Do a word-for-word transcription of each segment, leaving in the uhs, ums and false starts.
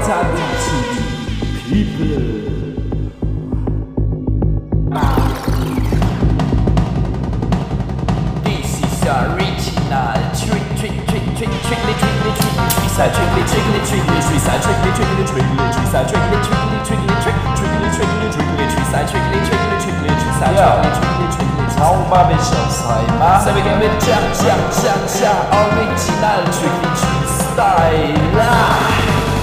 Salut to the people. This is original trick, trick, trick, trick, trickly, trickly, trickly, trees are trickly, trickly, trickly, trees are trickly, trickly, trickly, trees are trickly, trickly, trickly, trick, trickly, trickly, trickly, trees are trickly, trickly, trickly, trees are trickly, trickly, trickly, trees. Zauberbischofsheimer. So we go with cha, cha, cha, cha, original trickly tree style.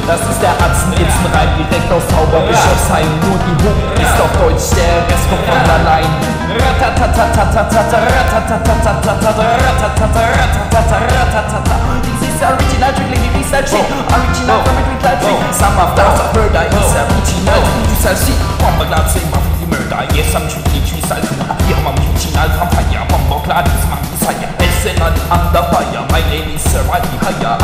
Das ist der Atzen-Itzen-Reim direkt aus Zauberbischofsheim. Nur die Hook ist auf Deutsch, der Rest kommt von allein. This is original trickly, this is original from a trick like tree. Some of those are murder is original trickly, this is shit. Bomber glass, same of the murder. Yes, I'm trickly tree style. Here I'm original from fire. Bomber glass, this man is fire. It's an under fire. My name is Sir Riley Higher.